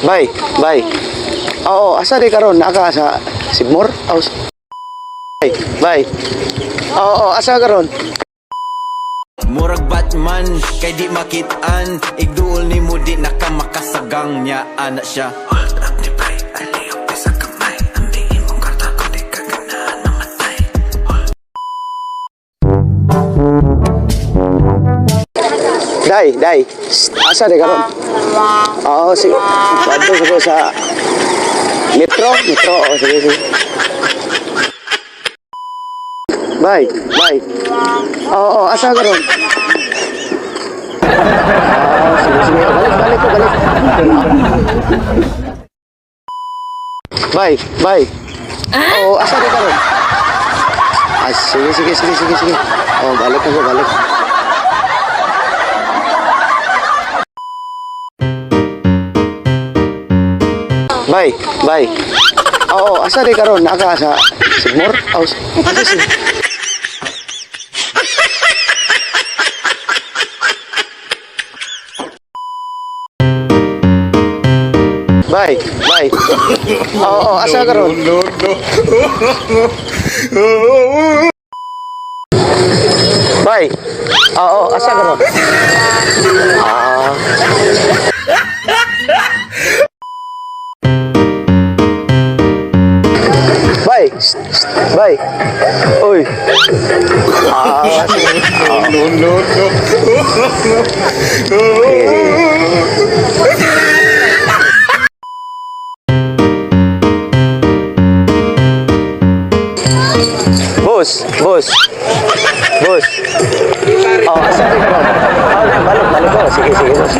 Bye, bye. Oo, asa di karon? Naa ka sa Sibmore? Oh, bye, bye. Oo, asa karon? Murag Batman, kay di makitaan. Igduol ni mo di naka makasagang niya. Ana siya. Hold up ni bay, aliyok sa kamay. Ang imong kwarta kung di ka ganahan mamatay. Day, day. Shh, asa di karon? Oo, sige. Padto ko sa Metro, Metro. Oo, sige, sige. Bye, bye. Oo, asa karon? Oo, sige, sige. Balik, balik ko, balik. Bye, bye. Oo, asa di karon? Ah, sige, sige, sige, sige, sige. Oh, balik ako, balik. Bye, bye. Oo, asa di karon? Naa ka sa Sigmore? Oh, asa si Bye, bye. Oo, asa karon? No, no. Bye. Oo, asa karon? Ah. Bye. Shh, shh, bye. Uy. Ah, sige. No, no, no. Sige, sige. Boss, boss. Boss. Oh, asa ka karon? Oh, balik, balik ko. Sige, sige, boss.